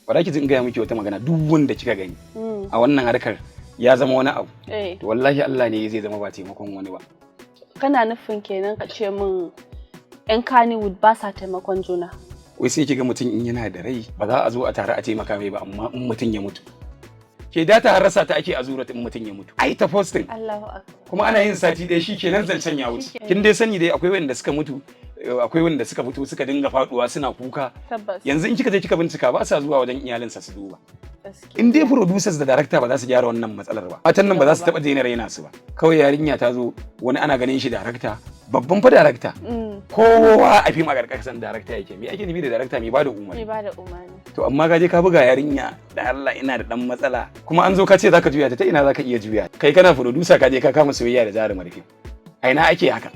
Ba ki ji in gaya miki wata magana, duk wanda kika gani a wannan harkar ya zama wani abu, to wallahi Allah ne zai zama, ba taimakon wani ba. Kana nufin kenan ka ce min 'yan Kannywood ba sa taimakon juna? Wai sai kiga mutum in yana da rai ba za a zo a tare a taimaka mai ba, amma in mutum ya mutu, ke data har rasa ta ake a zura. In mutum ya mutu, ai ta posting. Allahu akbar. Kuma ana yin sati ɗaya, shi kenan zancen ya wuce. Shikenan. Kin dai sani dai akwai wanda suka mutu, akwai wanda suka fito suka dinga faduwa suna kuka. Yanzu in kika je kika bincika, ba sa zuwa wajen iyalinsa su duba. In dai producers da director ba za su gyara wannan matsalar ba, matan nan ba za su taba daina raina su ba. Kawai yarinya ta zo, wani ana ganin shi director, babban fa director. Kowa a fim a karkashin director yake. Me ake nufi da director? Mai bada Mai umarni. bada umarni. To amma ka je ka buga yarinya da Allah ina da dan matsala, kuma an zo ka ce zaka juya ta, ta ina zaka iya juya? Kai kana producer, ka je ka kama soyayya da jarumar fim, a ina ake haka?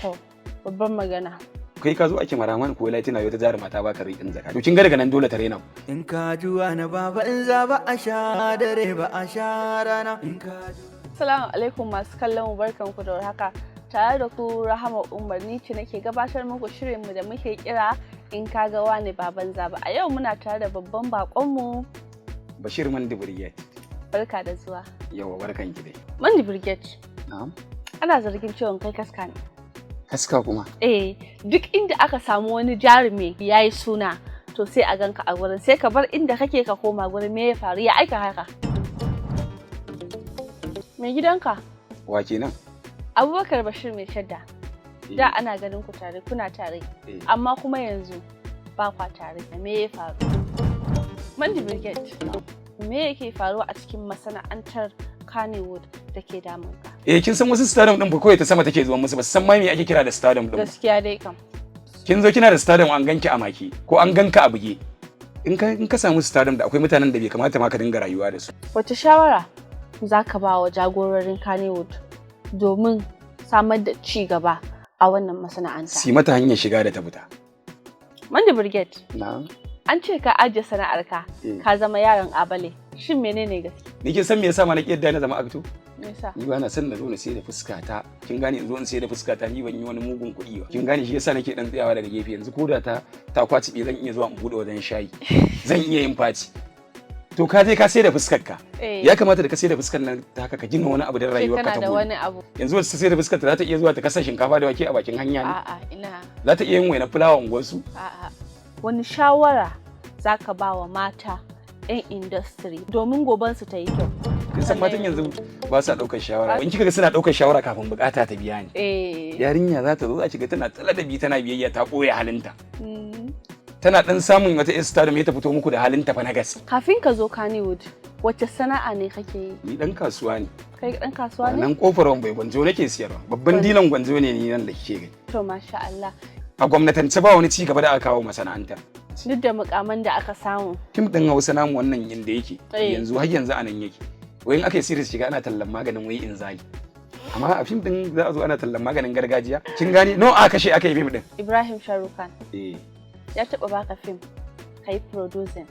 To, babban magana. Kai ka zo ake maraman ko tana wata jaruma ta baka riƙin zaka, to kin ga daga nan dole ta raina ku. In ka juwa na baba in za ba a sha dare ba a sha rana. In ka Assalamu alaikum masu kallon mu, barkanku da warhaka. Tare da ku Rahama Umar, ni ce nake gabatar muku shirinmu da muke kira "In ka ga wani ba banza ba". A yau muna tare da babban bakonmu. Bashir Mandi Brigade. Barka da zuwa. Yawa, barkan ki dai. Mandi Brigade. Na'am. Ana zargin cewa kai kaska ne. Kaska kuma? Eh, duk inda aka samu wani jarumi ya yi suna, to sai a ganka a gurin, sai ka bar inda kake ka koma gurin. Me ya faru? Ya aika haka? Mai gidanka. Wa kenan? Abubakar Bashir Mai Shadda. Da ana ganin ku tare, kuna tare. Amma kuma yanzu ba kwa tare. Me ya faru? Mandi Brigade. Me yake faruwa a cikin masana'antar Kannywood da ke damunka? Eh, kin san wasu stardom din fa kawai ta sama take zuwa musu, ba su san ma me ake kira da stardom din ba. Gaskiya dai kam. Kin zo kina da stardom, an ganki a maki ko an ganka a buge. In ka samu stardom, da akwai mutanen da bai kamata ma ka dinga rayuwa da su. Wace shawara za ka ba wa jagororin Kannywood domin samar da ci gaba a wannan masana'anta? Si mata hanyar shiga da ta fita. Mandi Brigade, Na'am. an ce ka ajiye sana'arka, ka zama yaron abale. Shin menene gaske? Ni kin san me yasa ma na ƙi yadda na zama actor? Me yasa? Ni ba na son na zo na sai da fuskata. Kin gane, in zo in sai da fuskata, ni ban yi wani mugun kuɗi ba. Kin gane, shi yasa nake dan tsayawa daga gefe. Yanzu ko da ta kwaci, zan iya zuwa in bude wajen shayi. Zan iya yin faci. To ka je ka sai da fuskar ka. Ya kamata da ka sai da fuskar nan ta haka ka gina wani abu don Ce rayuwar ka kana ta da gobe. wani abu. Yanzu wacce ta sai da fuskar ta za ta iya zuwa ta kasa shinkafa da wake a bakin hanya ne? A'a, ina. Za ta iya yin wainar fulawa unguwarsu? A'a. Wani shawara za ka ba wa mata 'yan industry domin gobansu ta yi kyau? Kin san matan yanzu ba sa ɗaukar shawara. In kika ga suna ɗaukar shawara, kafin bukata ta biya ne. Yarinya za ta zo, za ki ga tana ladabi, tana biyayya, ta ɓoye halinta. Tana ɗan samun wata stardom, ta fito muku da halinta fa na gaske. Kafin ka zo Kannywood, wacce sana'a ne kake yi? Ni ɗan kasuwa ne. Kai ɗan kasuwa ne? Nan kofar bai gwanjo nake siyarwa. Babban dilan gwanjo ne ni nan da kike gani. To masha Allah. A gwamnatance ba wani ci gaba da aka kawo masana'antar. Duk da mukaman da aka samu. Fim ɗin Hausa namu wannan yanda yake yanzu, har yanzu a nan yake. Wai in aka yi series shiga ana tallan maganin wai inzali. Amma a fim ɗin za a zo ana tallan maganin gargajiya. Kin gane? No a kashe aka yi fim ɗin. Ibrahim Sharukan ya taɓa baka fim ka yi producing.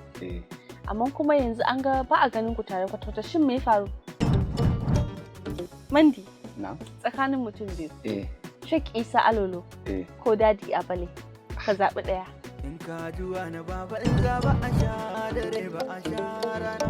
Amma kuma yanzu an ga ba a ganin ku tare kwata-kwata. Shin me ya faru? Mandi, Na. tsakanin mutum biyu, Sheikh Isa Alolo ko Dadi Abale, ka zaɓi ɗaya. In ka juwa na baba in za ba a sha dare ba a sha rana.